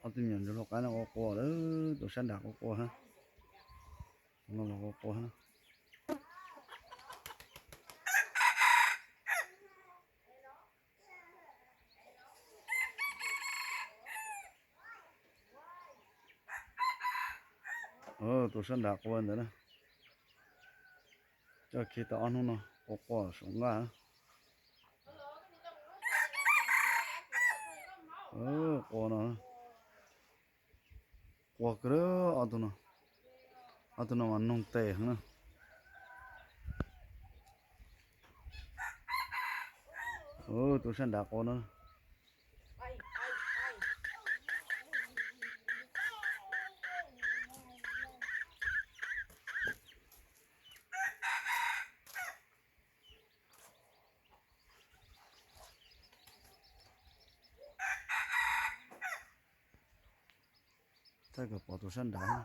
Ob tug me nyuam ntsuag hluas qaib no qua qua lawm, tus sab nram qua qua hab. Tus no los qua qua hab. Tus sab nram qua ntawd na. Coj khi tau ob hnub no qua qua saum nqaj. Qua no, qua kawg ob tug no. Ob tug no mas noog tes heev na. Tus sab nram qua no. Thaij kom pom tus sab nrad.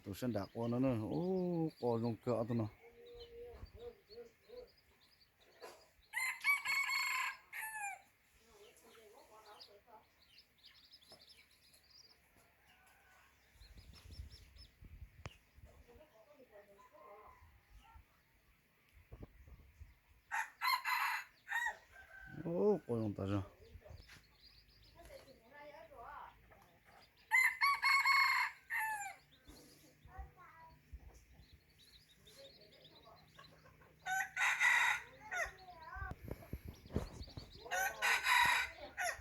Tus sab nram qua no na, ub, qua zoo kawg ob tug no. Ub, qua zoo tas zog.